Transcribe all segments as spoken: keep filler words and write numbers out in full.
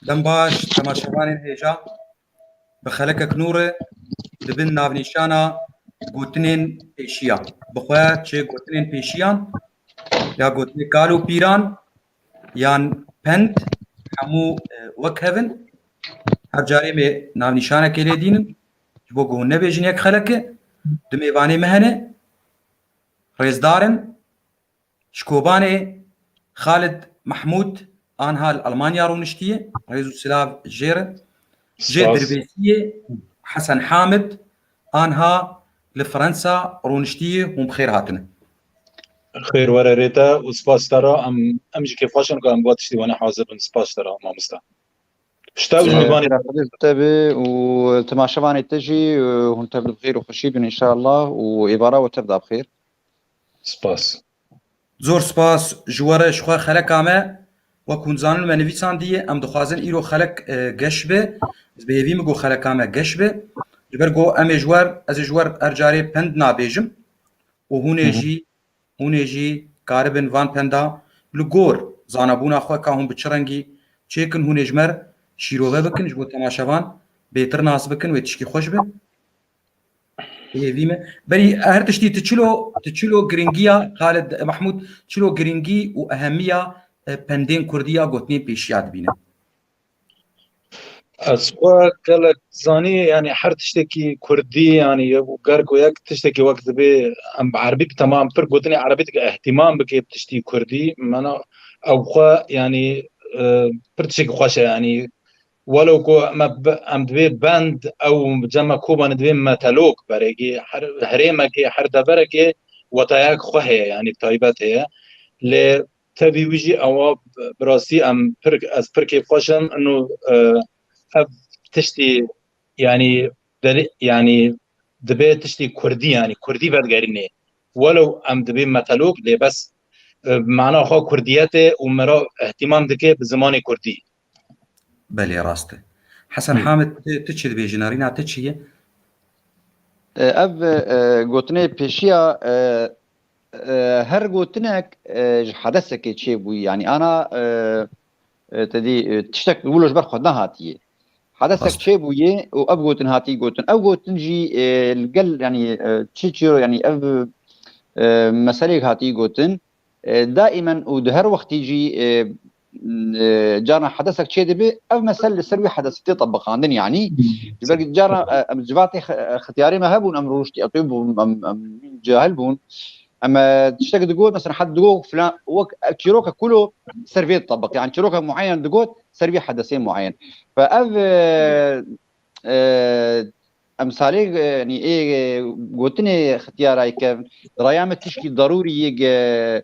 Dem baş, temaşevanên hêja. Bi xelekek nû re di bin navnîşana gotinên pêşiya. Bi xwe çi gotinên pêşiyan ya gotinê kal û pîran yan pend hemû, e, wek hev in. Her carê me navnîşanekê lê dînin. Ji bo ku hûn nebêjin yek xelek e, du mêvanê me hene. Rêzdar in. Ji Kobanê Xalid Mehmûd anha li Almanya rûniştiye, rêz û silav jê re. Jê Spas. Dirbêsiyê Hesen Hamid anha li Fransa rûniştiye, hûn bi xêr hatine. Xêr were rê te û spas te re. Em, em jî kêfxweş in ku em bi tiştî wane hazir bin. Spas te re, mamoste. Ji te û ji Ee, mêvanê. Xêra Xwedê ji te be û temaşevanê te jî, e, hûn tev li bi xêr û xweşî bin înşallah û êvara we tev da bi xêr. Spas. Zor spas ji we re, ji xwe xeleka me. Wek hûn zanin me nivîsandiye, em dixwazin îro xelek, e, geş be. Ez bi hêvî me got xeleka me geş be. Ji ber ku em ê ji wer, ez ê ji wer her carê pend nabêjim û hûn ê Hı hı. jî, hûn ê jî karibin van penda li gor zanabûna xwe ka hûn bi çi rengî çêkin, hûn ê ji me re şîrove bikin, ji bo temaşevan bêtir nas bikin, wê tişkî xweş be. Hêvî me. Berî her tiştî tu çilo, tu çilo giringiya Xalid Mehmûd, çilo giringî û ehemiya, e, pendên kurdî ya gotinên pêşiya dibîne? Ez xwe gelek zanî, yanî her tiştekî kurdî, yanî ger ku yek tiştekî wek dibê em bi erebî, bi temam pir gotinê erebî dike, îhtîmam bike bi tiştî kurdî, mena ew xwe, yanî, e, pir tiştekî xweş e, yanî welew ku me bi, em dibê bend, ew cem me Kobanê dibê metelok, berekî her herêmekê, her deverekê wetayek xwe heye, yanî taybet heye. Lê tevî wî jî ewa bi rastî em pir, ez pir kêfxweş im. Ino, e, ev tiştî, yanî, derê, yanî, dibê tiştî kurdî, yanî kurdî vedigerînê. Welew em dibê metelok, lê bes, e, mana xwe kurdiyetê û mera îhtîmam dike bi zimanê kurdî. Belê, rast e. Hesen Hı. Hamid, tu, tu çi dibêjî, nerîna te çi ye? E, ev, e, gotinê pêşiya, e, e, her gotinek, e, ji hedesekê çêbûyî. Yanî ana, e, e, te dî, e, tiştek wilo ji ber xwe nehatiye. Hedesek Rast e. Çêbûyî û ev gotin hatî gotin. Ev gotin jî, e, li gel, yanî, e, çi çîro, yanî ev, e, meselêk hatî gotin. E, daîmen û di her wextî jî, e, e, carna hedesek çêdibe, ev mesel li ser wî hedesî tê tebiqandin, yanî. Ji ber carna, e, em civatê xe-, e, xetiyarê me hebûn, em rûştî etû bûn, em, em cahil bûn. Em, e, tiştek digot, mesela, hed digot filan, wek, e, çîroka kulo ser vê tebiq, yanî çîroka mueyen digot ser vî hedesê mueyen. Fe ev, e, e, emsalê, e, yanî ê, e, gotinê xetiyarayê ke raya me tişkî darûrî yê ge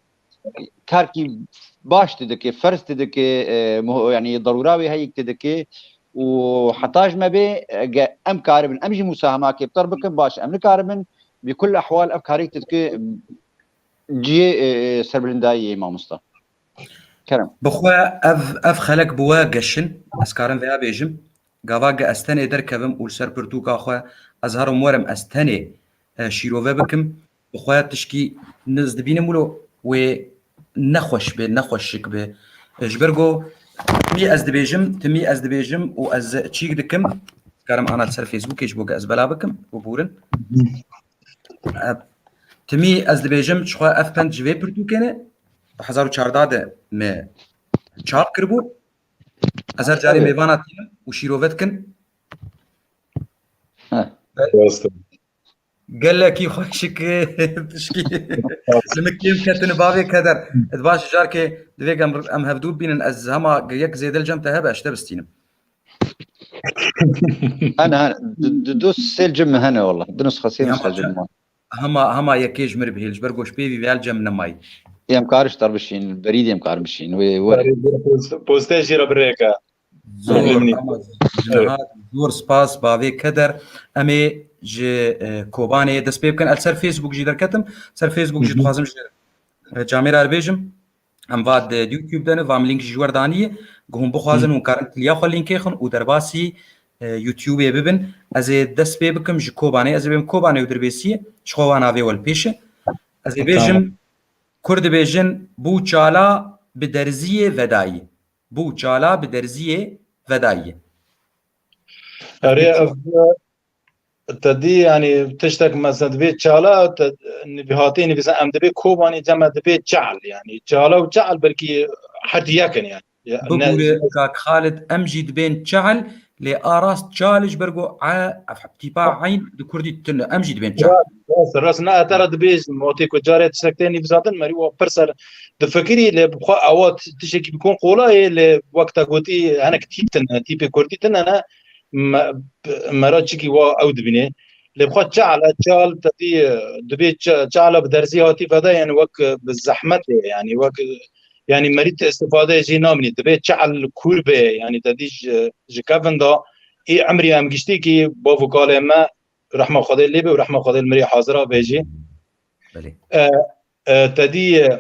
karkî baş didike, ferz didike, e, muh-, yanî darûra wê heyîk didike û heta ji me bê, e, ge em karibin, em jî musahemakê bi te re bikin, baş em nikaribin, bi kul ehwal ev karî didike cihê, e, e, serbilindayî yê mamosta. Kerem. Bi xwe ev, ev xelek bi we geşin, ez karim vêya bêjim. Gava ge ez tenê derkevim û li ser pirtûka xwe ez herim werim ez tenê, e, şîrove bikim, bi xwe tişkî niz dibînim wilo wê nexweş be, nexweşik be. E, ji ber ku timî ez dibêjim, timî ez dibêjim û ez çîk dikim, karim ana li ser Facebookê ji bo ge ez bela bikim, bibûrin. E, timî ez dibêjim, çixwe ev pend ji vê pirtûkê ne, du hezar û çardeh de me çap kiribû. Ez her carê Tabii. Mêvana tînim û şîrove dikin. Heh. Rast e. Gelekî xweşik tişkî. Li min kêm ketine bavê keder. Di baş carkê divê em, em hevdû bînin, ez hema yek zêde li cem te hebe, ez te bistînim. Hene, hene. Di, di, du sê li cem min hene wala. Du nusxe, sê Ya nusxe li cem min. Hema, hema yekê ji min re bihêl, ji ber goş pê vî vêya li cem nemayî. Em kar ji te re bişîn, berî dê em kar bişîn. Wê, were. Post-, postê jî re birêke. Zor, Elî minî. Ama ji niha zor spas bavê keder. Em ê ji, e, Kobanê dest pê bikin. El ser Facebook jî derketim. Ser Facebook jî Hı hı. dixwazim ji, e, camêra re bêjim. Em va di YouTube de ne, va min link ji wer daniye. Ku hûn bixwazin, Hı. hûn karin kiliya xwe linkê xin û derbasî, e, YouTubeê bibin. Ez ê dest pê bikim ji Kobanê, ez ê bêm Kobanê û Dirbêsiyê. Ji xwe wa navê we li pêş e. Ez ê Tamam. bêjim, Kurd dibêjin, bû çala bi derziyê vedayî. Bû çala bi derziyê vedayî ye. Erê, ev te dî, yanî tiştek mesela dibê çala, te nivî-, hatê nivîsan, em dibê Kobanê, cem me dibê çal, yanî çala û çal belkî her di yek in, yanî. Ya, ne- Bibûre kak Xalid, em jî dibên çal, lê a rast çal ji ber ku e, tîpa eyn di kurdî tune, em jî dibên çal. Rast, rast, ne, te re dibêjim, wextê ku carê tiştek tê nivîsandin, merî wa pir ser difikirî, lê bi xwe ewa t-, tiştekî bikon qolayê, lê wek te gotî, hinek tîp tune, tîpê kurdî tune ne, me, me re çikî wa ew dibînê. Lê bi xwe çal e, çal te dî, dibê ça-, çala bi derzî hatî veda, yani wek bi zehmetê, yani wek, yani merî te istifade jî namînî. Dibê çal kûr be, yani te dî ji, ji kevin da, ê emrî em giştî kî bav û kalê me, rehma Xwedê lê be û rehma Xwedê li mirê hazira be jî. Belê. E, e, te dî, e,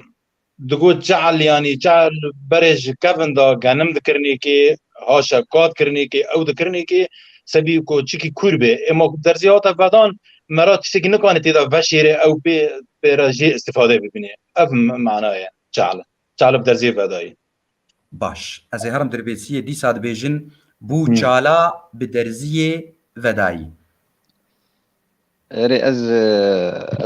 digot çal, yanî çal berê ji kevin da genim dikirinê kê, ha şekat kirinê kê, ew dikirinê kê, sebî ku çikî kûr bê. Ê ma ku derzî hate vedan, me ra tiştekî nikane tê de veşêrê ew pê, pê re jê istifade bibînê. Ev m-, mana ye çal. Çal bi derzî vedayî. Baş. Ez ê herim dirbêsiyê dîsa dibêjin, bû çala bi derziyê vedayî. Erê ez, e,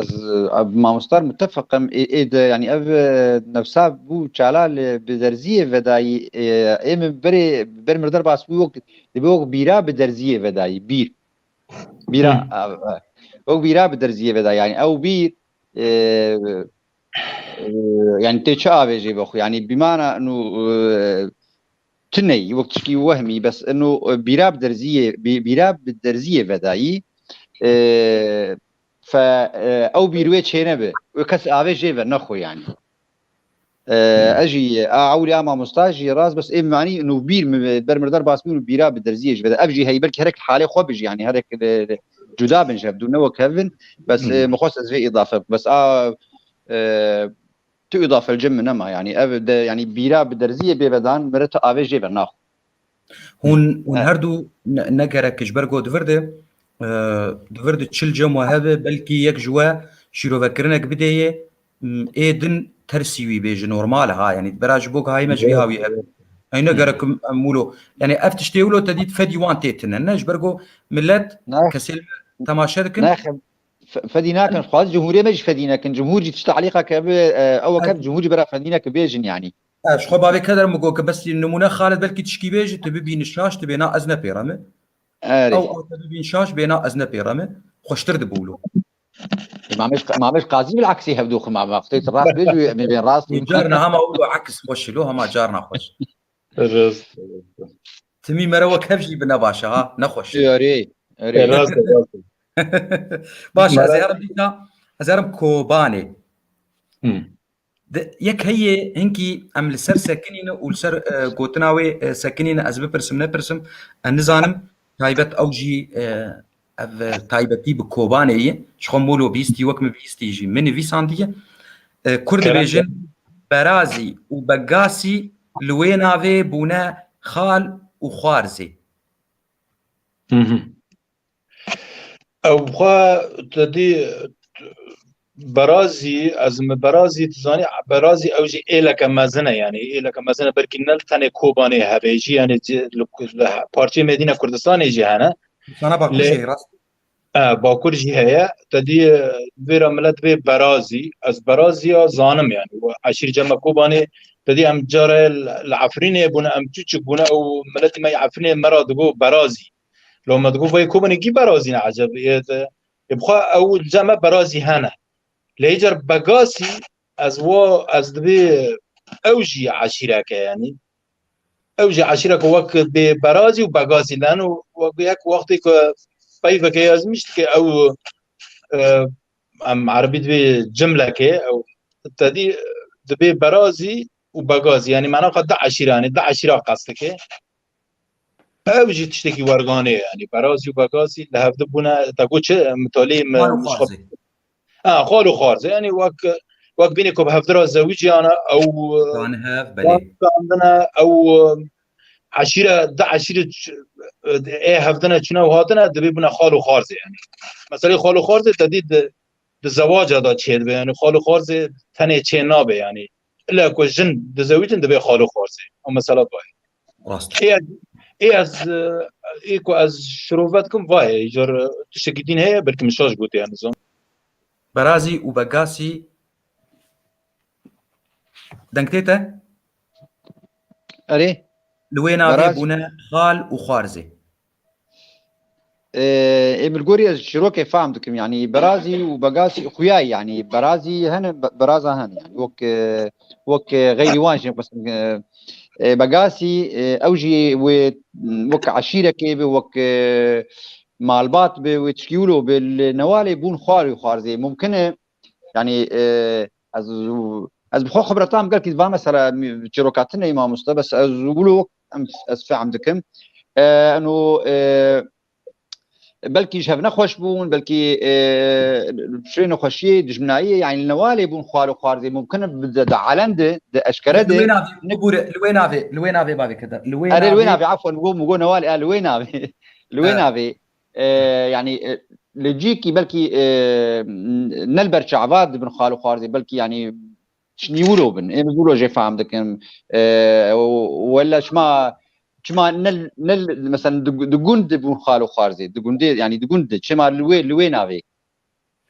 ez, e, bi mamosta re mutefeq im. Ê, ê de, yanî ev, e, nefsa bû çala li bi derziyê vedayî, e, ê min berê, ber mir derbas bû wek, dibê wek bîra bi derziyê vedayî. Bîr. Bîra, e, e, wek bîra bi derziyê vedayî. Yanî ew bîr, e, e, yanî tê çi avêjê vexwe? Yanî bîmana nû, e, tuneyî, wek tişkî wehmî, bes ino, e, bîra bi derziyê, bî-, bîra bi derziyê vedayî, e, fe, e, ew bîr wê çênebe. Wê kes avêjê ve nexwe yanî. E, ez jî, a ewlî a mamosta jî rast, bes ê manî nû bîr mi ber mir derbas bûn û bîra bi derziyê jî veda. Ev jî heyî belkî herek halê xwe bijî, yanî herek, e, cuda bin ji hev du, ne wek hev in. Bes, e, min xwest ez vê îdafe, bes a, e, tu îdafe li cem min nema, yanî ev de, yanî bîra bi derziyê bê vedan, mire tu avêjê ve naxwe. Hûn, hûn her du ne, ne gerek ji ber ku di vir de, e, di vir de çil cem we hebe, belkî yek ji we şîrovekirinek bidê yê, m, ê din tersî wî bê ji normal ha, yanî bera ji bo gihayî me ji vî hawî hebe. Ey ne gerek em, em wilo. Yanî ev tiştê wilo te dît fedî wan tê tine. Ne ji ber ku millet, kesê li me temaşe dikin. Fe-, fedî nakin, xwaz cumhûrê me jî fedî nekin. Cumhûr jî tişta elîqa ke bi, e, ew ke cumhûr jî bera fedî nekin bêjin yanî. E, ji xwe bavê keder min got ke bes nimûne Xalid belkî tişkî bêjî, tu bibînî şaş, tu bêna ez nepêreme. Erê. Ew, ew te bibîn şaş, bêna ez nepêreme. Xweştir dibû wilo. Mamêş, Mamêş Qazî bil aksî hevdû xwe ma, ma, xwe rast bêjî, em ê bên rast. Carna hema wilo aks xweş ilo, hema carna xweş. Rast. Timî mere wek hev jî bi ne baş e ha, ne xweş e. Erê, erê. Rast, rast. Baş, ez ê herim dîsa, ez ê herim Kobanê. De, yek heye hinkî em li ser sekinîne û li ser, e, gotina wê, e, sekinîne, ez bipirsim, nepirsim, e, nizanim, taybet ew jî, e, ev, e, taybetî bi Kobanê ye. Ji xwe molo bihîstî, wek min bihîstî jî min nivîsandiye. E, Kurd dibêjin, berazî û begasî li wê navê bûne xal û xwarzê. Ew xwe te dî berazî, ez mi berazî, tu zanî, berazî ew jî êleke mezin e, yanî êleke mezin e, belkî ne li tenê Kobanê hebe jî, yanî ci-, li, li parçeyê me dîne Kurdistanê jî hene. Sana Bakur Lê- jî rast. E, Bakur jî heye, te dî, e, vêra milet bê berazî, ez berazî ya zanim, yanî we eşîr cem me Kobanê, te dî em care li, li Efrînê bûne, em çûçik bûne û miletî me yê Efrînê me ra digo berazî. Lo me digo vay Kobanê kî berazî ne eceb? Ê, te, ê, bi xwe ew li cem me berazî hene. Lê îcar begasî ez wa, ez dibê ew jî eşîreke, yanî. Ew jî eşîreke wek bê berazî û begasî len û wek yek wextê ku peyveke yazmîş dike ew, e, em erebî dibê cimlekê, ew te dî dibê berazî û begazî, yanî mena xwe du eşîra, yanî du eşîra qest dike. Ev jî tiştekî werganê ye, yanî berazî û begazî li hevdi bûne, te got çi mitalî mi, Xal û xwarzê. Ha, xal û xwarzê, yanî wek, wek bînê ku bi hevdi re zewiciyane, ew, Dane hev, belê. Dandine, ew, eşîre, du eşîre ç-, ê hevdine çûne û hatine, dibê bûne xal û xwarzê, yanî. Meselê xal û xwarzê te dî di, di zewaca de çêdibe, yanî xal û xwarzê tenê çê nabe, yanî. Illa ku jin dizewicin dibê xal û xwarzê. Ew mesela vay. Rast. Ê, ê ez, e, ê ku ez şirove dikim, va ye, îcar, e, tiştekî din heye, belkî min şaş gotiye, nizam. Berazî û Begasî deng tê te? Erê. Li wê navê Berazî bûne xal û xwarzê. Ê, ê, min gorî ez çîrokê fam dikim, yanî Berazî û Begasî xuyayî, yanî Berazî hene, Be-, Beraza hene, yanî wek, e, wek, e, xeyrî wan jî, mesela, e, e, Begasî, e, ew jî wê, wek eşîrekê bi, wek, e, malbat bi, wê tişkî wilo bi, li Newalê bûn xwar û xwarzê. Mumkin e, yanî, e, ez, ez bi xwe xibretam gelkî va mesela çîroka tune mamoste, bes ez wilo em, ez fehm dikim. E, eno, e, belkî ji hev nexweş bûn, belkî, e, şirê nexweşiyê, dijminayiyê, yanî li Newalê bûn xwar û xwarzê. Mumkin e bi de, de alen de, de eşkere Li wê de. navê, bibûre, li wê navê, li wê navê bavê keder. Li wê Erê, li wê navê, navê, efwen, min got, min got Newalê, e, li wê navê. Li wê Evet. navê. E, yanî, e, li cîkî belkî, e, ne li ber çava dibin xal û xwarzê, belkî yanî tiştî wilo bin. Ê min wilo jê fehm dikim. E, wela çima, çima ne, ne, mesela di, di gund de bûn xal û xwarzê, di gundê, yanî di gund de, çima li wê, li wê navê?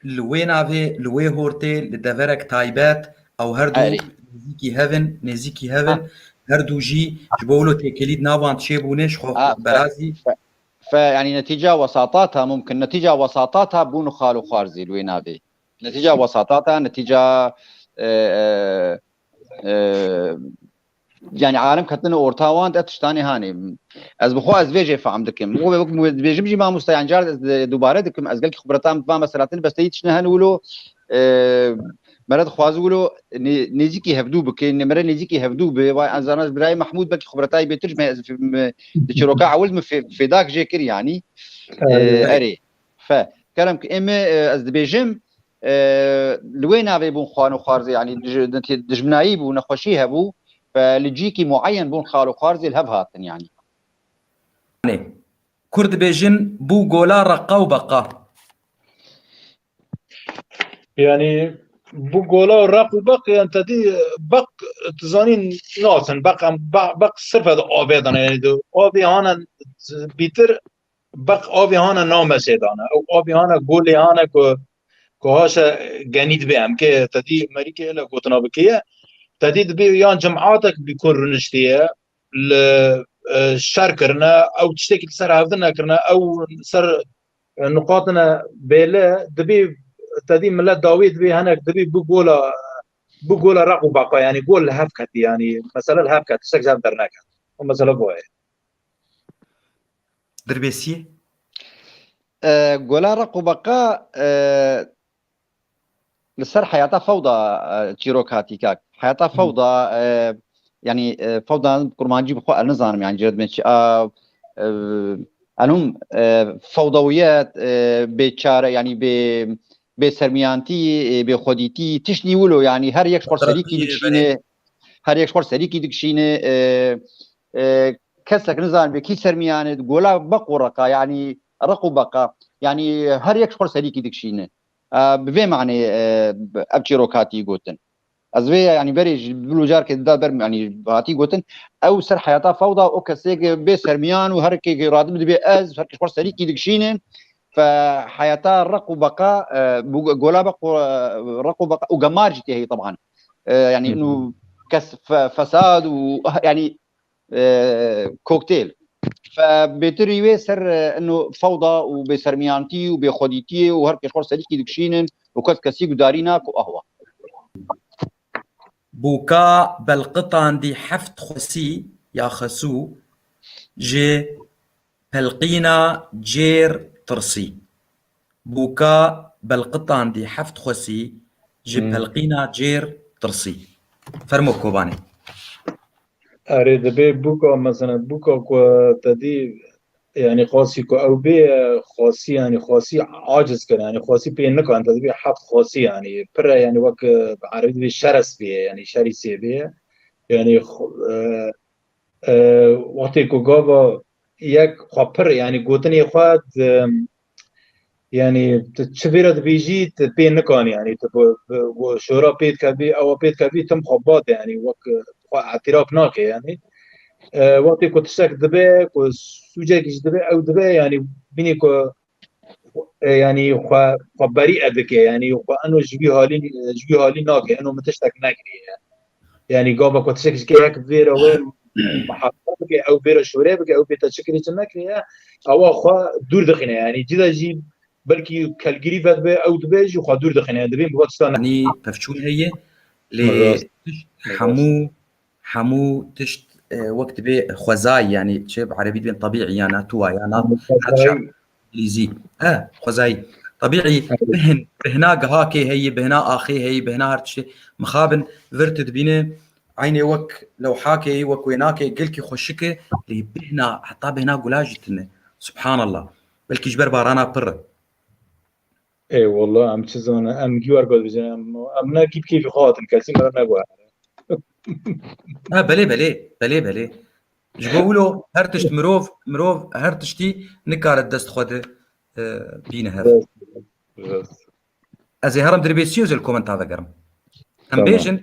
Li wê navê, li wê hortê, li deverek taybet, ew her du Erê. nêzîkî hev in, nêzîkî hev in, Ha. her du jî ji bo wilo têkilî di nav wan çêbûne, ji xwe Ha, fe, Berazî. fe, fe, yanî netîca wesatata, mumkin netîca wesatata bûn xal û xwarzê li wê navê. Netîca wesatata, netîca, e, e, e, yanî alem ketine orta wan de tiştanê hanê. Ez bi xwe ez vê jê fehm dikim. Wek, wek dibêjim jî mamoste, yan car ez dubare dikim, ez gelkî xibretan va meselatin besteyî tiştine hene wilo, e, mere dixwazi wilo nê-, nêzîkî hevdû bike, nê-, mere nêzîkî hevdû bi. Va ez zana birayê Mehmûd belkî xibretayê bêtir ji me, ez, me, di çîroka ewil min fê-, fêdak jê kir yanî. E, Erê. erê. Fe, kerem ki ême, e, ez dibêjim, e, li wê navê bûn xwan û xwarzê, yanî dij-, dij-, dijminayî bû, nexweşî hebû, fe li cîkî mueyen bûn xal û xwarzê li hev hatin yanî. Yanî, Kurd dibêjin bû gola reqa û beqa. Yanî bû gola req û beq, yan te dî beq, tu zanîn nasin, beq em, be-, beq sirfe di avê de ne, yanî di avê hane bîtir, beq avê hane namesê dane. Ew avê hane golê hane ku, ku haşe genî dibe em kê te dî merîkê hele gotina bikiye. Te dî dibê yan cematek bi ku rûniştiye li, e, şer kirine, ew tiştekî li ser hevdin nekirine, ew ser, e, nuqatine bêle, dibê te dî milet dawî dibê henek dibê bi gola, bi gola req û beqa, yanî gol li hev ketî, yanî mesele li hev ket, tiştek ji hev derneket. O mesele bu ye. Dirbêsiyê? E, gola req û beqa, e, li ser heyata fewda, e, çîrok hatî kak. Heyata Hı. fewda, e, yanî, e, fewda kurmancî bi xwe ez nizanim, yanî cihê me çi, a, e, enûm, e, fewdawiyet, e, bêçare, yanî bê, bêsermiyantî, e, bêxwedîtî, tiştî wilo, yanî her yek ji xwe serîkî Xetirî, dikişîne, her yek ji xwe serîkî dikişîne, e, e, kesek nizanim bê kî sermiyane, gola beq û reqa, yanî req û beqa, yanî her yek ji xwe serîkî dikişîne. E, bi vê manê, e, ev çîrok hatî gotin. Ez vê, yanî berê ji bil û carkê dida ber, yanî hatî gotin, ew ser heyata fewda, o kesê ke bê sermiyan û her kê ke radib dibe ez, her kê ji xwe serîkî dikişînin, fe heyata req û beqa, e, bu gola beq û, e, req û beqa û gemar jî tê heyî, teban. E, yanî Hı hı. inu kes fe-, fesad û, yanî, e, kokteyl. Fe bêtirî wê ser, e, ino fewda û bêsermiyantî û bêxwedîtiyê û her kê ji xwe serîkî dikişînin û kes kesî gudarî nake û ahwa. Bûka belqitandî heft xwesî ya xesû ji pelqîna cêr tirsî. Bûka belqitandî heft xwesî ji Hmm. pelqîna cêr tirsî. Fermo Kobanê. Erê, dibê bûka, mesela, bûka ku te dî, yanî, xwasî ku ew bê, xwasî, yanî, xwasî aciz kir, yanî, xwasî pê nikan, te dibê heft xwasî, yanî, pir e, yanî, wek, e, bi erebî dibê şeres bê, yanî, şerî sê bê. Yanî, xw-, e, e, wextê ku gava yek xwe pir, yanî, gotinê xwe di, yanî, tu çi vê re dibêjî, tu pê nikanî, yanî, tu bi, bi, bi şora pê dikevî, ewa pê dikevî, tim xwe bade, yanî, wek, e, xwe etiraf nake, yanî. E, wextê ku tiştek dibe, ku sûcekî jî dibe, ew dibe, yanî bînî ku, e, yanî xwe, xwe berî dike, yanî xwe eno ji vî halî, ji vî halî nake, eno min tiştek nekiriye. Yanî gava ku tiştek ji yek vêre wê muhafeze bike, ew vêre şûre bike, ew bê te çi kirî çi nekiriye, ewa xwe dûr dixîne. Yanî cî de jî belkî kelgirî vedibe, ew dibe jî xwe dûr dixîne. Dibê bi va tişta ne. Yanî pevçûn heye, lê Rast. Tişt Rast. hemû hemû tişt, e, wek dibê xwezayî, yanî çi bi erebî dibên tebîî ya natuwa ya nat-, Xwezayî. Her şa-, îngilîzî. E, xwezayî. Tebîî, Evet. bihn-, bihna gihakê heyî, bihna axê heyî, bihna her tiştê. Mixabin vir tu dibîne, eynê wek lewhakê, wek wênakê, gelkî xweşik e, lê bihna, heta bihna gula jî tune. Subhanallah. Belkî ji ber barana pir e. Ê, wallah, em çi zane, em gîwar got bijin, em, em ne kîp kêfî xwe hatin, kesî me re neguhere. Ha, belê, belê, belê, belê. Ji bo wilo her tişt mirov, mirov her tiştî nikare dest xwe de, e, bîne hev. Rast, rast. Ez ê herim dirbêsiyê û zel komenta vegerim. Em Tamam. bêjin,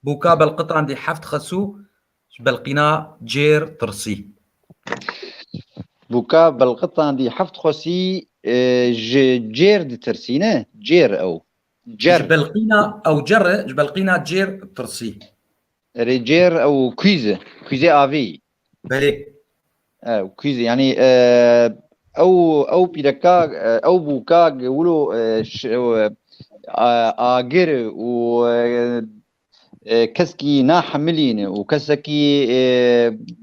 bûka belqitandî heft xesû, ji belqîna cêr tirsî. Bûka belqitandî heft xwesî, e, ji cêr ditirsî, ne? Cêr ew. Cer. Ji belqîna ew cer e, ji belqîna cêr tirsî. Erê, cêr ew kûz e. Kûzê avê. Belê. E, kûz e. Yanî, e, ew, ew pîreka, e, ew bûka wilo, e, ş-, ew, e, a-, agir û, e, e, keskî nahemilîne û kesekî, e,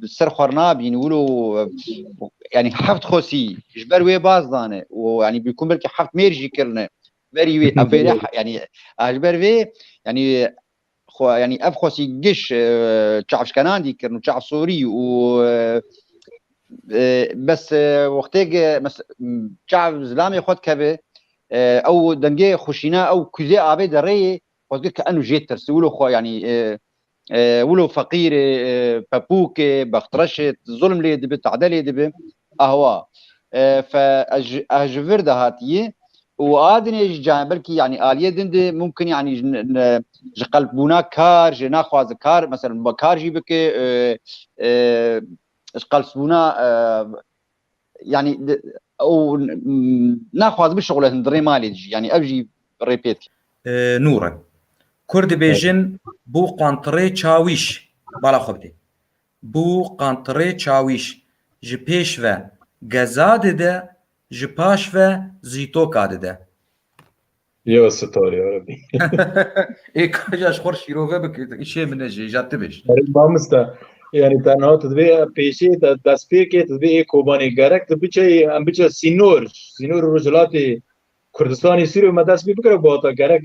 ser xwe nabîn wilo, e, yanî heft xwesî ji ber wê baz dane û yanî bîkum belkî heft mêr jî kirine. Berî wê, ev vêre, yanî, a, ji ber vê, yanî, xwe, yanî ev xwesî giş, e, çav şkenandî kirin û çav sorî û, e, e, bes, e, wextê ke, mes-, çav zilamê xwe dikeve, e, ew dengê xweşîna, ew kuzê avê derê yê, xwe dikir ke eno jê tirsî, wilo xwe, yanî, e, e, wilo feqîr e, e, pepûk e, bextreş e, zulm lê dibe, tade lê dibe. Ahwa. E, fe, ez ji, ez ji vir de hatiye. Û a dinê jî ca-, belkî, yanî, aliyê din de mumkin, yanî, ji, ne, ji qelpbûna kar, ji naxwaze kar, mesela, ba kar jî bike, e, e, ji qelpbûna, e, yanî, de, û, m, naxwaze bişuxuletin di rê malê de jî. Yanî, ev jî rê pê dike. E, nû re. Kur dibêjin, bû qantirê çawîş. Bala xwe bidê. Bû qantirê çawîş. Ji pêş ve geza dide, ji paş ve zîtoka dide. Ya sitar ya Rebî. Ê ka ja ji xwe şîrove bike, îşê min e jê, ja tu bêj. Erê mamoste, yanî te niha tu divê pêşê te destpêkê, tu divê ê Kobanê gerek tu biçe, em biçe sînor, sînor Rojhilatê Kurdistanê Sûriyê me dest pê bikire, bu hata gerek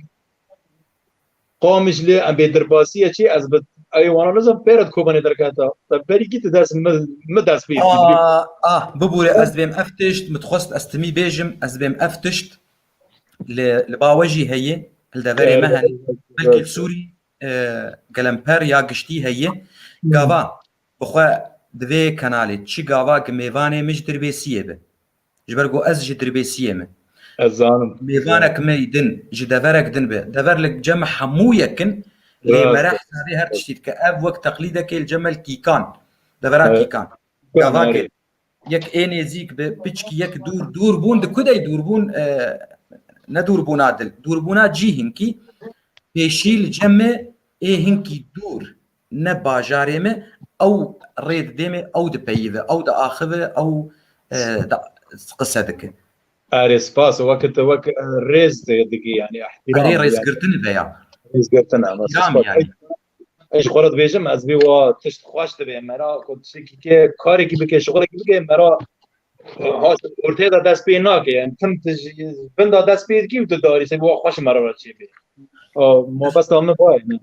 Qamişlê em bê derbasî ye çi, ez bi eywana nizam pêre di Kobanê derketa. Te berî kî tu dest mi, mi dest pê A, a, bibûre, ez dibêm ev tişt, min dixwest ez timî bêjim, ez dibêm ev tişt li, li ba we jî heye, li deverê me hene, belkî li Sûrî, e, gelemper ya giştî heye. Gava, bi xwe di vê kenalê çi gava ki mêvanê min ji Dirbêsiyê be. Ji ber ku ez ji Dirbêsiyê me. Ez zanim. Mêvanek me din, ji deverek din be. Dever li cem hemû yekin, lê Rast. mere hesabê her tiştî dike. Ev wek teqlîdekê li cem el kîkan. Devera Evet. kîkan. Gava Erê. ke yek ê nêzîk be, piçkî yek dûr, dûr bûn di ku dey dûr bûn, e, ne dûr bûna dil. Dûr bûna cî hinkî, pêşî li cem me ê hinkî dûr. Ne bajarê me, ew rê didê me, ew dipeyive, ew diaxive, ew, e, da, qise dike. Erê, spas, wek tu wek, e, rêz dikî, yanî, ihtîram, Erê yanî. Rêzgirtin veya. Rêzgirtin, ama İhtiram spas. yani. Ez ji xwe re dibêjim, ez vê wa tişt xweş dibe, mera ku tiştekî ke, karekî bike, şixulekî bike, mera, e, ha, ortê de dest pê nake, yani, tim tu ji bin de dest pê dikî û tu darî, se wa xweş mera re çê bê. O, mabesta min vay, ne?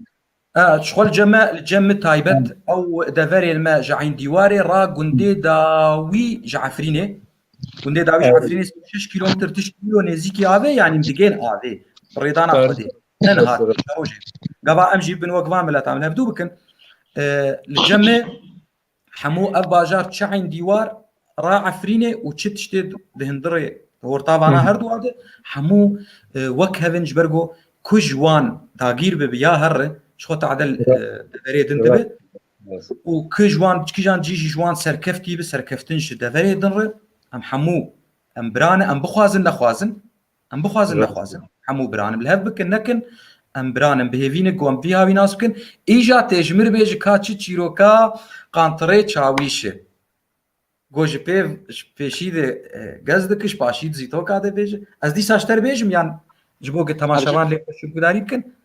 E, ji xwe li cem me, li cem min taybet, ew deverên me ji Eyn Dîwarê ra gundê dawî ji Efrînê. Gundê dawî ji Evet. Efrînê sî û şeş kîlometr tişt kîlo nêzîkî avê, yanî digên avê. Bi rêdana Evet. Xwedê. Ne niha, Evet. şerojê. Gava em jî bin wek van mileta min hevdû bikin. E, li cem me hemû ev bajar çi Eyn Dîwar ra Efrînê û çi tiştê di hundirê horta vana Hı hı. her du de hemû, e, wek hevin ji ber ku ku ji wan dagîr bibe ya herre, ji xwe tadel, Evet. e, deverê din Evet. dibe. û ki ji wan, kîjan cî jî ji wan serkeftî bi, serkeftin ji deverê din re, em hemû, em biran in, em bixwazin nexwazin, em bixwazin nexwazin, hemû biran in. Li hev bikin nekin, em biran in. Bi hêvî ne ku em vî hawî nas bikin. Îja tê ji min re bêje ka çi çîroka qantirê çawîş e. Go ji pê, ji pêşî de, e, gez dike, ji paşî de zîtoka de bêje. Ez dîsa ji te re bêjim yan ji bo ku temaşevan lê xweş gudarî bikin?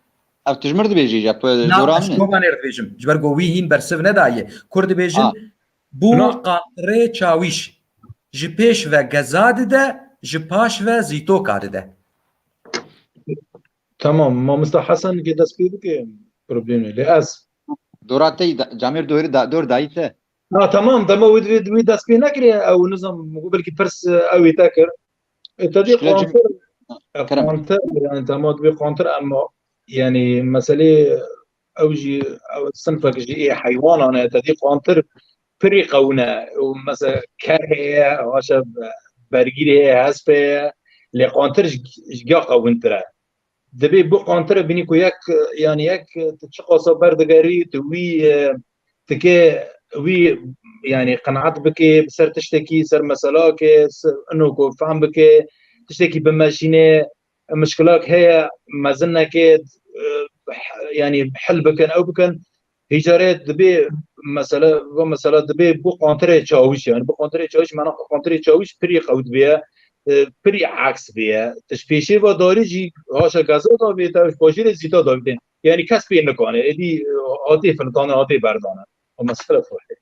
Ev tu ji min re dibêjî, ya ku Na, ez ji Kobanê re dibêjim. Ji ber ku wî hîn bersiv nedaye. Kur dibêjin, Ha. Bû Na. qantirê çawîş. Ji pêş ve geza dide, ji paş ve zîtoka dide. Tamam, mamosta Hesen ke dest pê bike, problemê. Lê ez. Dora te da, camêr dor da, dor dayî te. Ha, tamam, dema wî, wî, wî dest pê nekiriye, ew nizam, belkî pirs, e, ew ê te kir. E, te dî Şikayet qantir, e, Kerem. Qantir, yani, tamam, dibê qantir, ama, yani, meselê, ew jî, ew sinfek jî ê heywanan e, te dî qantir pirî qewin e. Û mesela ker heye, haşa bergîrê heye, hesp heye, lê qantir ji, ji giya qewintir e. Dibê bu qantir e, bînî ku yek, yani yek, tu çiqasa berdigerî, tu wî, e, tikê wî, yani qenaet bikê, bi ser tiştekî, ser meselakê, ser ino ku fehm bikê, tiştekî bimeşînê, mişkilak heye, mezin neke, e, yani hil bikin, ew bikin. Hîcarê dibê mesela, va mesela dibê bu qantirê çawîş, yani bu qantirê çawîş, mena qantirê çawîş pirî qewt bê, e, pirî aks bê. Tişt pêşê va darî jî haşa geza da bê, tewş bajêrê zîta da bê. Yani kes pê nikane, êdî, e, hatê filtane, hatê berdane. O mesela xwe.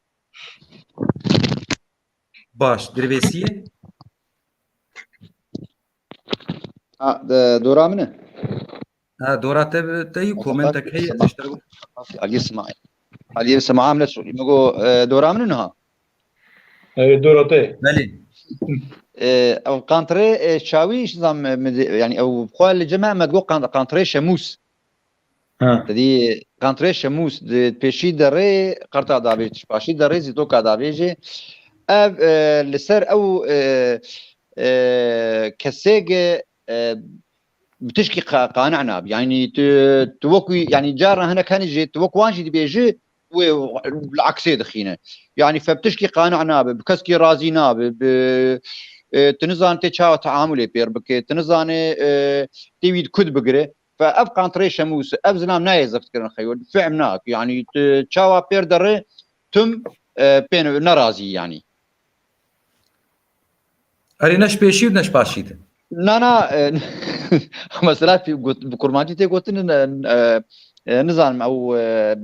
Baş, dirbêsiyê? Ha, de, dora min e? Ha, dora te, te yî komentek heye, ez ji te re Aliyê Sima-, Aliyê Sima Amle Sûrî. Me go, e, dora min e niha? Evet, dora te. Belê. E, ew qantirê, e, çawî, şizam, e, mi de, yani, ew xwe li cem me, me digo qan-, qantirê şemûs. Ha. Te dî qantirê şemûs di pêşî derê qerta davê, paşî derê zîtoka davê jî. Ev, e, li ser ew, e, e, kesê ge, e, bi tişkî qa-, qane nabe. Yani tu, tu wekî, yani carna hinek hene jî, tu wek wan jî dibêji, wê li aksê dixîne. Yani fe bi tişkî qane nabe, bi keskî razî nabe, bi, e, tu nizane tê çawa teamulê pêr bike, tu nizane, e, tê wî di ku bigire. Fe ev qantirê şemûs, ev zilam nayê zeft kirin xeyo, fehm nak. Yani tu çawa pêr derê, tim, e, pê ne-, nerazî yani. Erê ne ji pêşî û ne ji paşî de. Na, na, e, mesela fi-, got-, bi kurmancî tê gotin, e, e, e, nizanim ew, e,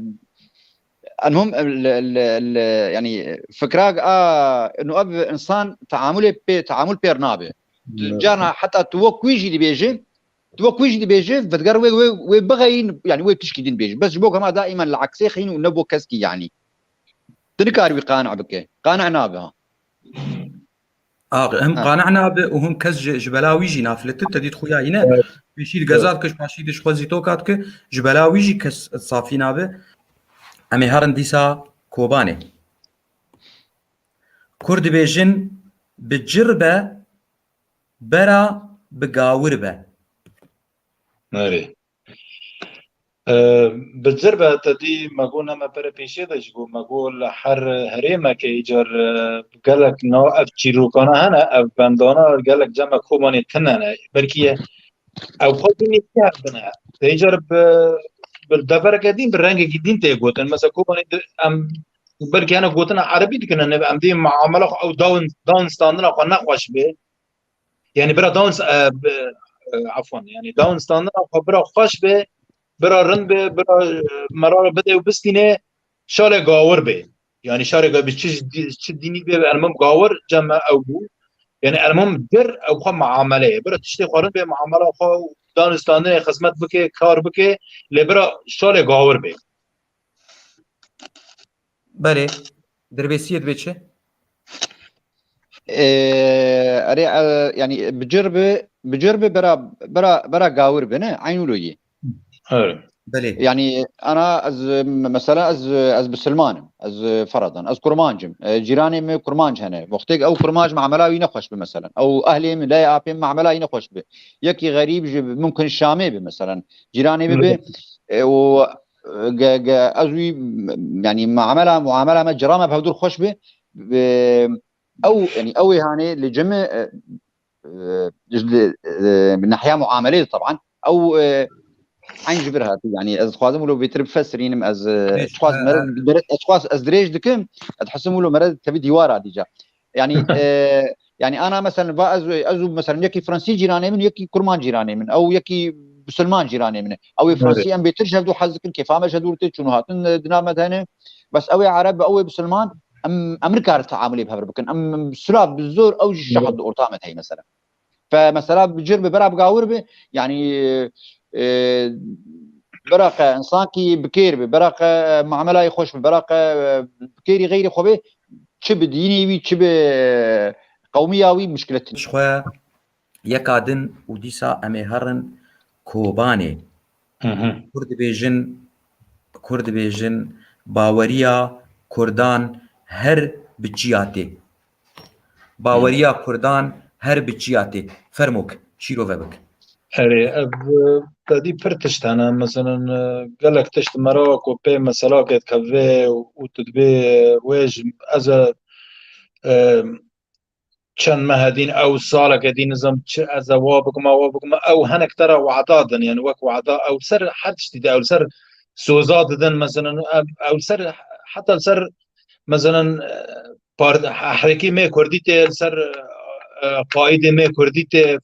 Elmuhim, li, li, li, yani, fikra a, inu ev insan teamulê pê, teamul pêr nabe. Tu Evet. Carna heta tu wek wî jî dibêje, tu wek wî jî dibêje, vediger wê, wê, wê bixeyîn, yani, wê tişkî din bêje. Bes ji bo hema daîman li aksê xeyîn û ne bo keskî, yani. Tu nikarî wî qane bike. Qane nabe, ha. Ax, hem Ha. Qane nabe û hem kes ji, ji bela wî jî nafilitin, te dît xuya yî ne. Evet. Pêşî di geza Evet. dike, ji paşî de ji xwe zîtoka dike, ji bela wî jî kes safî nabe. Em ê herin dîsa Kobanê. Kur dibêjin, bi cir be, bera bi gawir be. Erê. E, bi cir be te dî me got ne me pere pêşê de ji bo me got li her herêmekê îcar, e, gelek nav ev çîrokane hene, ev bendana gelek cem me Kobanê tune ne. Belkî ye ew xwe jî nîştî hebine. Te îcar bi, bi devereke dîn, bi rengekî dîn tê gotin. Mesela Kobanê di, em belkî hene gotina erebî dikine, ne em dê muamela xwe ew dawn, dawn standina xwe nexweş bê. Yani bira dawn, e, bi, e, afwan, yani dawn standina xwe bira xweş be, bira rind be, bira, e, merara bide û bistîne, şalê gawir be. Yani şalê gawir çi, çi dînî be, elmam gawir cem me ew bû. Yani elmam dir ew xwe muamele ye. Bira tiştê xwe rind be, muamela xwe û dawn standinê xizmet bike, kar bike, lê bira şalê gawir be. Belê. Dirbêsiyê dibê çi? Ee, erê, e, yani bi cir bi, bi cir bi bera, bera, bera gawir bi, ne? Eynû lo yî. Evet. Belê. Yani ana ez, mesela ez, ez bisilmanim. Ez feradan. Ez kurmancim. E, cîranê me kurmanc hene. Wextêk ew kurmanc mamela wî nexweş bi, mesela. Ew ehlê min, lê apê min mamela wî nexweş bi. Yekî xerîb ji mumkin Şamê bi, mesela. Cîranê bi bi. Evet. E, û ge, ge, ez wî, yanî, muamela, muamela me, cira me bi hevdûr xweş be, e, ew, yanî, ew ê hanê li cem, e, e, li, e, bi nehiya muamelê de, teban, ew, e, eyn ji vir hatî. Yanî, ez dixwazim wilo bêtir bifesirînim, ez, e, Pêş, çiqas e, mere, e, mere, ez çiqas ez dirêj dikim, ez dihesim wilo mere tevî dîwara dîca. Yanî, e, yanî, ana, meselen, va ez, ez û, meselen, yekî Fransî cîranê min, yekî Kurman cîranê min, ew yekî Bisilman cîranê min e. Ew ê Evet. Fransî em bêtir ji hevdû hez dikin, kêfa me ji hevdû tê çûn û hatin, e, di nav me de hene. Bes ew ê Ereb be, ew ê Bisilman, em, em nikarin teamulê bi hev re bikin. Em, em sura bi zor ew jî şeht Evet. di orta me de heye, meselen. Fe, mesela, bi cir bi, bera bi gawir bi, yanî, e, bera qe însankî bi kêr bi, bera qe, e, muamelayê xweş bi, bera qe, e, bi kêrî xeyrî xwe bi, çi bi dînê wî, çi bi qewmiya wî, muşkilet tune. Ji xwe yeka din û dîsa em ê herin Kobanê. Hı hı. Kur dibêjin, kur dibêjin, baweriya Kurdan her bi çiya tê. Baweriya Kurdan her bi çiya tê. Fermok, çîrove bik. Erê, ev, e, tedî pir tişt hene. Meselen, e, gelek tişt mera ku pê mesela ke dikeve û tu dibê, e, wê ji, ez, e, e, çend mehe dîn, ew saleke dîn nizam çi ez ê wa bikima, wa bikima, ew hinek te re wada din, yani wek wada, ew ser her tiştî de, ew ser soza didin, meselen, ew, ew ser, heta ser, meselen, e, par-, hehrekî me kurdî tê, ser, e, qaîdê me kurdî tê,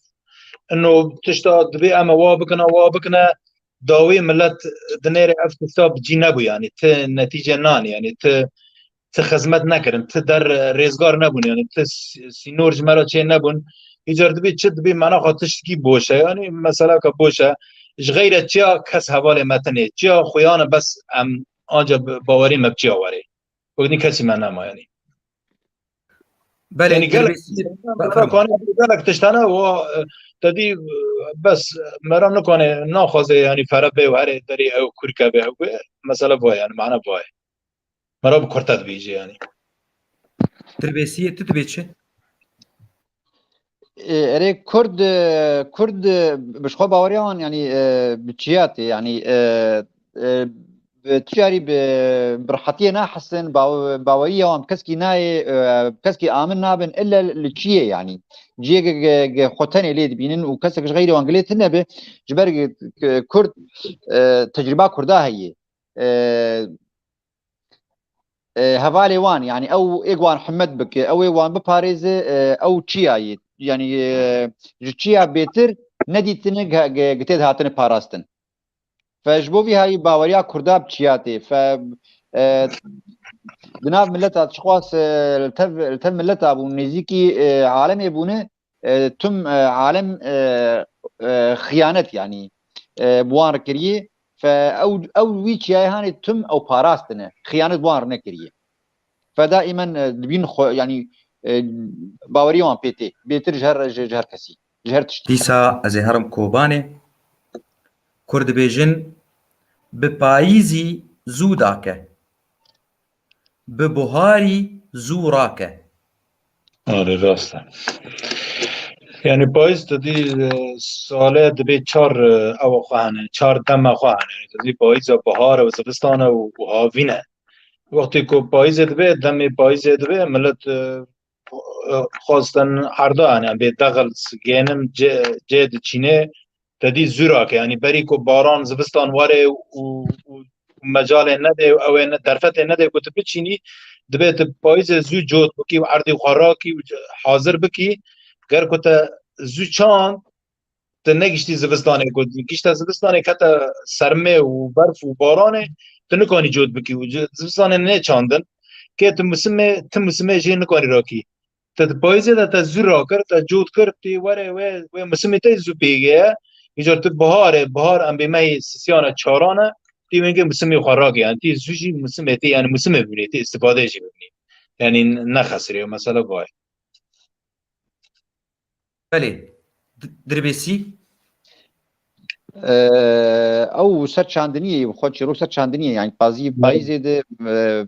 ino tişta dibê em ê wa bikine, wa bikine, dawî millet dinêre ev tişta bi cî nebû, yani ti netîce nanî, yani ti, ti xizmet nekirin, ti der rêzgar nebûn, yani ti s-, sînor ji me re çê nebûn. Îcar dibî çi dibî menaxa tiştkî boş e, yani meselaka boş e. Ji xeyre çiya kes hevalê me tine, çiya xuyane bes em anca bi bawerî me bi çiya werê. Wekî kesî me nema, yani. Belê, Yani gelek, Dirbêsî, gelek tiştane o, e, te dî, e, bes, meram nikane, naxwaze, yani, fere bê û herê derê ew kurke bê ew bê, mesele vay, yani, mana vay. Mera bi kurte dibêje, yani. Dirbêsiyê tu dibê çi? E, erê Kurd, e, Kurd, e, bi xwe baweriya wan, yani, e, bi çiya tê, yani, e, e, bi tu carî bi, bi rehetiyê nahesin, baw-, baweriya wan bi keskî nayê, e, bi keskî amin nabin, ille li çiyê, yani. Ciyê ge, ge, ge xwe tenê lê dibînin û kesek ji xeyrê wan gilê tune be, ji ber ge, ge Kurd, e, tecrîba Kurda heye. E, e, hevalê wan, yani ew ê wan himet bike, ew ê wan biparêze, e, ew çiya ye. Yani, e, ji çiya bêtir nedîtine ge, ge, ge tê de hatine parastin. Fe ji bo vî hayî baweriya Kurda bi çiya tê. Fe, e, di nav mileta çiqas, e, li tev, li tev mileta bûn, nêzîkî, e, alemê bûne, e, tim, e, alem, e, e, xiyanet, yani, e, bi wan re kiriye. Fe ew, ew wî çiyayê hanê tim ew parastine. Xiyanet bi wan re nekiriye. Fe daîmen, e, dibîn xwe, yani, e, bawerî wan pê tê. Bêtir ji her, ji, ji her kesî. Ji her tiştî. Dîsa ez ê herim Kobanê. Kur dibêjin, bi payîzî zû dake. Bi buharî zû rake. Erê, rast e. Yani payîz te dî, e, sale dibê çar, e, ewa xwe hene, çar dema xwe hene. Te dî payîz e, bihar e, zivistan e û, û havîn e. Wextê ku payîzê dibe, demê payîzê dibe, millet, e, e, xwestin erda, yani, bê dexil, genim, cê, cê diçîne, te dî zû rake, yani, berî ku baran, zivistan were û, û mecalê nede, ew ê ne, derfetê nede ku tu biçînî, dibe tu payîzê zû cot bikî û erdê xwe rakî û hazir bikî, ger ku te zû çand, tu negiştî zivistanê ku gişte zivistanê kete sermê û berf û baranê, tu nikanî cot bikî û ci-, zivistanê nêçandin. Kê tu musimê, tu musimê jê nikanî rakî. Te di payîzê de te zû rakir, te cot kir, tê were wê, wê musimê te zû pêgeye. Îcar tu biharê, bihar em bê mehê sisiyane çarane, tê wengê musimê xwe rake. Yani tê zû jî musimê tê, yani musimê bibînê, tê îstifade jî bibînê. Yani nexesirê, mesela vay. Belê. D-, Dirbêsî? Eee, ew ser çandiniyê, xwe çîrok ser çandiniyê, yani pazî, Evet. payîzê de, eee,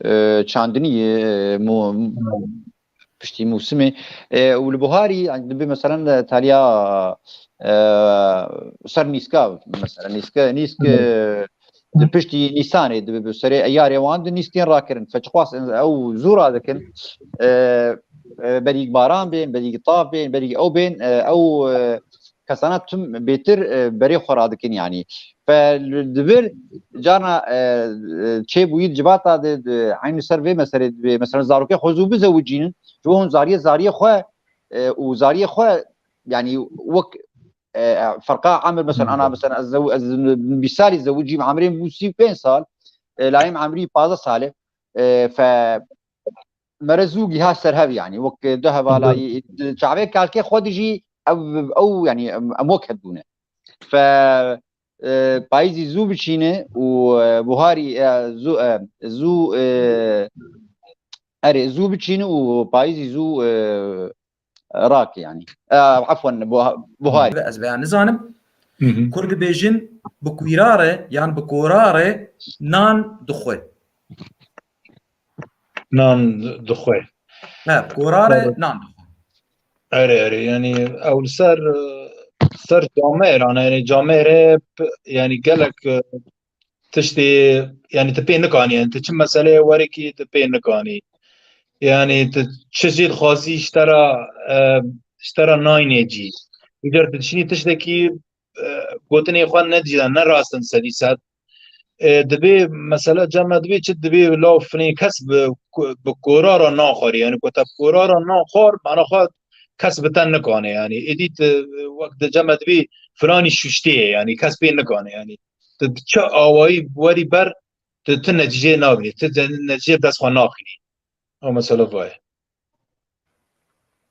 eee, çandiniyê, eee, mu-, Evet. piştî mûsimê. Eee, û li buharî, yani, dibe, meselen, taliya, eee, ser nîska, mesela, nîska, nîsk, Evet. eee, di piştî Nîsanê dibe bi serê eyarê wan di nîstên rakirin. Fe çiqas ew zû radikin, e, e, berîk baran bên, berîk tav bên, berîk ew bên, e, ew, e, kesana tim bêtir, e, berê xwe radikin, yanî. Fe li dibir carna, e, e, çêbûyî di civata de, di, eynî ser vê meselê dibê, mesela zarokê xwe zû bizewicînin, ji bo hûn zariyê, zariyê xwe, e, û zariyê xwe, yanî wek, e, ferqa emir, mesela, ana, mesela, ez zew-, ez bîst salî zewicîm, emrê min bû sî û pênc sal, e, layê min emrî pazdeh sal e, e, fe mere zû giha ser hev, yanî wek du hevalayî, çavê kalkê xwe dijî ew, ew, yanî em, em wek hev bûne. Fe, e, payîzî zû biçîne û, e, buharî, e, zû, e, zû, e, erê, zû biçîne û payîzî zû, e, rak, yanî. E, efwen, buha-, buharî. Ez veya nizanim. Hı hı. Kur dibêjin bi kûrare yan bi korare nan dixwe. Nan dixwe. He, korare nan dixwe. Erê, erê, yanî ew li ser, ser camêran, yanî camêrê p-, yanî gelek, e, tiştê, yanî tu pê nikanî, yanî tu çi meseleyê werekî tu pê nikanî. Yanî tu çi jî dixwazî ji te re, e, ji te re nayne cî. Îcar tu dişînî tiştekî, e, gotinê xwe ne cî ne rast in sedî sed. E, dibê mesela cem me dibê çi dibê law finê kes bi, bi kora re naxwarî. Yanî ku te bi kora re naxwar, mana xwe kes bi te nikane. Yanî êdî tu wek di cem me dibê filanî şuştê ye, yanî kes pê nikane. Yanî tu bi çi awayî werî ber, tu, tu netîceyê nabînî, tu de-, netîceyê bi dest xwe naxînî. Ew mesela va ye.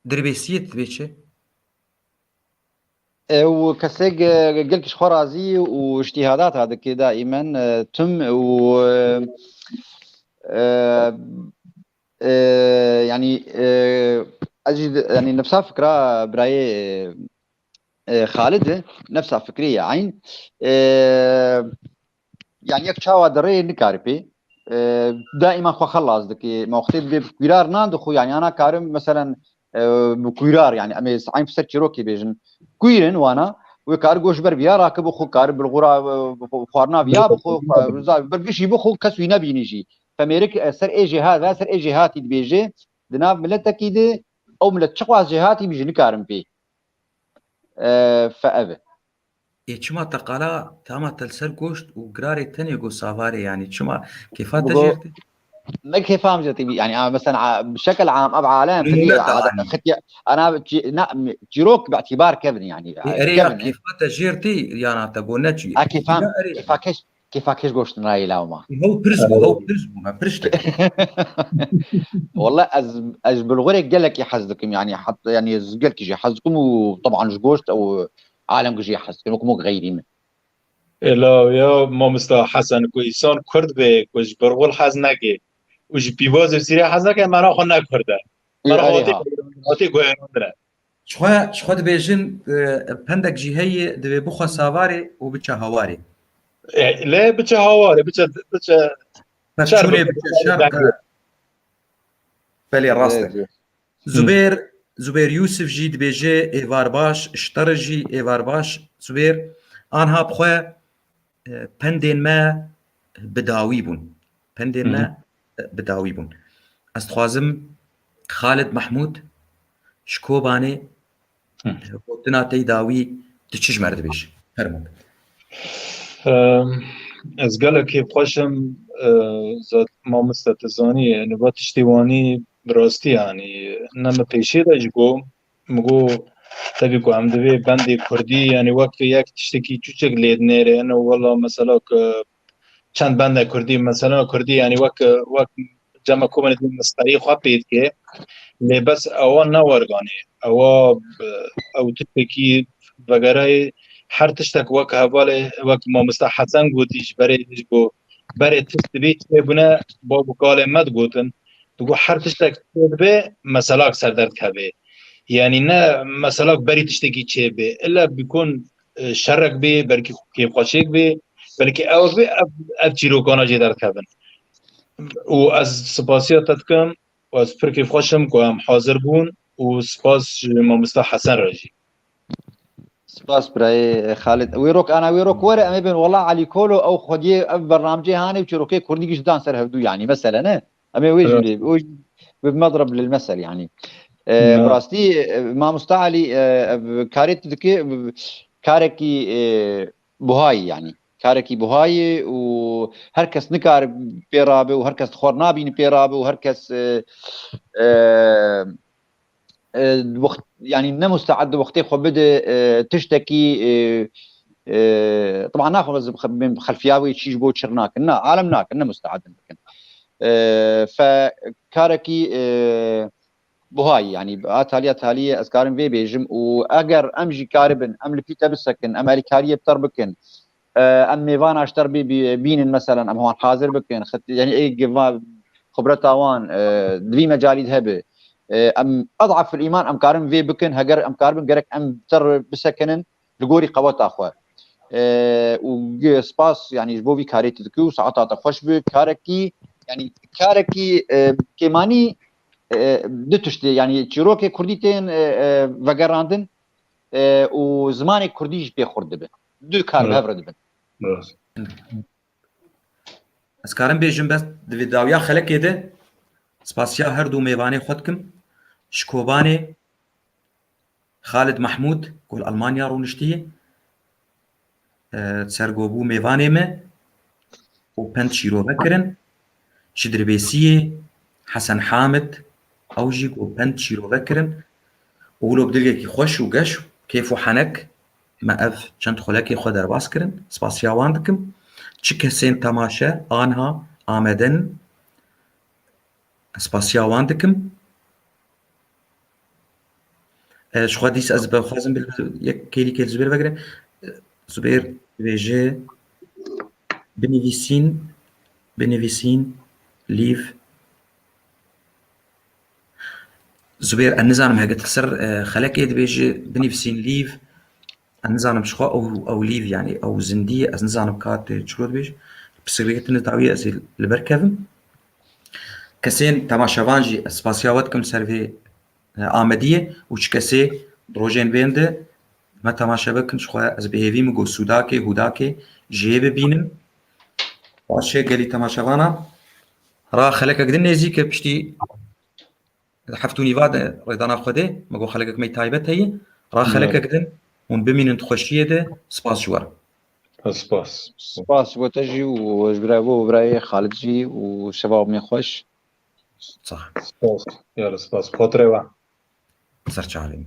Dirbêsiyê dibê çi? Ew kesek, e, gelkî ji xwe razî û îctîhadata dike daîmen, e, tim û, e, e, e, yanî, e, ez jî, yanî nefsa fikra birayê, e, Xalid e, nefsa fikrê ye eyn. E, yanî yek çawa dirê nikare pê. E, daîma xwe xelas dike. Ma wextê dibê bi kûrar nan dixwe, yanî ana karim, meselen, e, bi kûrar, yanî em ê eyn ser çîrokê bêjin. Kûr in wana, wê kar goş ber viya rakibixwe, kar bilxura, e, xwarina viya bixwe, xwe, ber gişî bixwe, kes wî nebînî jî. Femêrik, e, ser ê jêhat, ve ser ê jêhatî dibêje, di nav miletekî de, ew milet çiqas jêhatî bî jî nikarin pê. E, fe ev e. Ê, çima te qala, tama te li ser goşt û girarê tenê got savarê, yanî çima kêfa te Go-, jêr tê? Ne kêfa min jêr tê, yanî, a, mesela, a, bi şekil am, ev alem, Nûne te, a, anî. Xetiya, ana, çî-, na, mi-, çîrok bi îtîbar kevin, yanî, Ê, a, erê ya kevin, e. Kêfa te jêr tê, yana te got ne çî. A, kêfa, Ya, erê. Kêfa keş, kêfa keş goşt nayê lawma. Hew pirs bû, hew pirs bû, me pirs kir. Walla ez, ez ji bilxurê gelekî hez dikim, yanî, hat-, yanî, ez gelkî jî hez dikim û, teban, ji goşt ew alem jî hez dikim, wek mok xeyrî min. Ê law ya mamosta Hesen, ku îsan kurd be, ku ji birxul hez neke û ji pîvaz û sîrê hez neke, mena xwe ne kurd e. Ê, Mena erê hatê ha. Hatê guherandin e. Ji xwe, ji xwe dibêjin, e, pendek jî heye, divê bixwe savarê û biçe hawarê. E, lê biçe hawarê, biçe, biçe Pek şer çûnê bibe, biçe şer, dengê. E, belê, rast e. Evet, evet. Zubêr, Zubêr Yûsif jî dibêje, êvar baş, ji te re jî êvar baş, Zubêr. Anha bi xwe, e, pendên me bi dawî bûn. Pendên Hı hı. me, e, bi dawî bûn. Ez dixwazim Xalid Mehmûd ji Kobanê, Hı. e, gotina te yî dawî tu çi ji me re dibêjî? Fermo. Em, ez gelek kêfxweş im, e, zat mamoste tu zanî, yani, va tiştê wanî bi rastî, yani, ne min pêşê de jî got, min got, tevî ku em divê bendê kurdî, yani, wek yek tiştekî çûçek lê dinêre, yani, wela mesela ku çend bende kurdî, mesela kurdî, yani, wek, wek cema komedî mesxerî xwe pê dike, lê bes ewa ne werganê. Ewa, e, ew tiştekî vegerayê her tiştek wek hevalê, wek mamosta Hesen gotî, ji berê ji bo berê tişt dibê çêbûne, bab û kalê me digotin. Digot her tiştek çêdibe, meselak ser derdikeve. Yanî ne meselak berî tiştekî çêbe. Illa bikun, e, şerek bê, belkî kêfxweşêk bê, belkî ew bê, ev, ev çîrokana jê derdikevin. Û ez spasiya te dikim, û ez pir kêfxweş im ku em hazir bûn û spas ji mamosta Hesen re jî. Spas birayê Xalid. Wêrok, ana wêrok were, em ê bên wela Elî Kolo ew xwediyê ev bernamcê hanê û çîrokê kurdî giş dan ser hevdû, yanî mesele ne. Em ê wê jî Evet. lê, wê jî bi medreb lil mesel, yanî. E, Ya. Bi rastî, e, mamosta Elî, e, ev karê tu dikê, e, karekî, e, buhayî, yanî. Karekî buhayî û her kes nikare pê rabe û her kes xwe nabîne pê rabe û her kes, e, e, e, wext, yanî ne musteed wextê xwe bide, e, tiştekî, e, e, taban naxwe ez bi xelfiya wê çî ji bo çir nakin. Na, alem nakin, ne musteed in bikin. E, fe karekî, e, buhayî, yanî a talî a talî ez karim vê bêjim û eger em jî karibin, em li pî te bisekin, em alîkariyê bi te re bikin, e, em mêvana ji te re bî-, bî-, bînin, meselen, em wan hazir bikin, xit-, yanî ê giva xibreta wan, e, di vî mecalî de hebe. E, em ed'aful îman, em karin vê bikin, heger em karibin, gerek em bi te re bisekinin li gorî qeweta xwe. E, û gi-, spas, yanî ji bo vî karê tu dikî û saeta te xweş bi, karekî, yanî karekî, e, kêmanî, e, du tiştê, yanî çîrokê kurdî tên, e, e, vegerandin, e, û zimanê kurdî jî pê xurt dibe. Du kar bi Evet. hev re dibin. Rast. Ez karim bêjim, bes di vê dawiya xelekê de spasiya her du mêvanê xwe dikim. Ji Kobanê Xalid Mehmûd, ku li Almanya rûniştiye, e, sergo bû mêvanê me û pend şîrove kirin. Ji Dirbêsiyê Hesen Hamid, ew jî ku pend şîrove kirin. Û wilo bi dilgekî xweş û geş, kêf û henek me ev çend xulekê xwe derbas kirin. Spasiya wan dikim. Çi kesên temaşe anha ameden, spasiya wan dikim. E, ji xwe dîs ez bixwazim bil-, yek kêlîkê li Zubêr vegirim. E, Zubêr dibêje, binivîsîn, binivîsîn, lîv. Zubêr, ez nizanim hege tu ser, e, xelekê dibêje, binivîsîn, lîv. Ez nizanim ji xwe ew, ew lîv, yanî ew zindî ye, ez nizanim ka tu çilo dibêje. Pirsgirêkê tune dawî ez ê li ber kevim. Kesên temaşevan jî ez spasiya we dikim ser vê, e, amediyê û çi kesê di rojên bên de me temaşe bikin, ji xwe ez bi hêvî min ku sûdakê, hûdakê jê bibînim. Paşê gelî temaşevana ra xelekek din nêzîk e, piştî heft û nîva de rêdana Xwedê, me got xelekek me taybet heye. Ra Evet. xelekek din hûn bimînin di xweşiyê de. Spas ji we re. Spas. Spas ji bo te jî û ji bira bo birayê Xalid jî û şeva me xweş. Sax. Spas. Yar spas. Xotirê we. Ser çavên.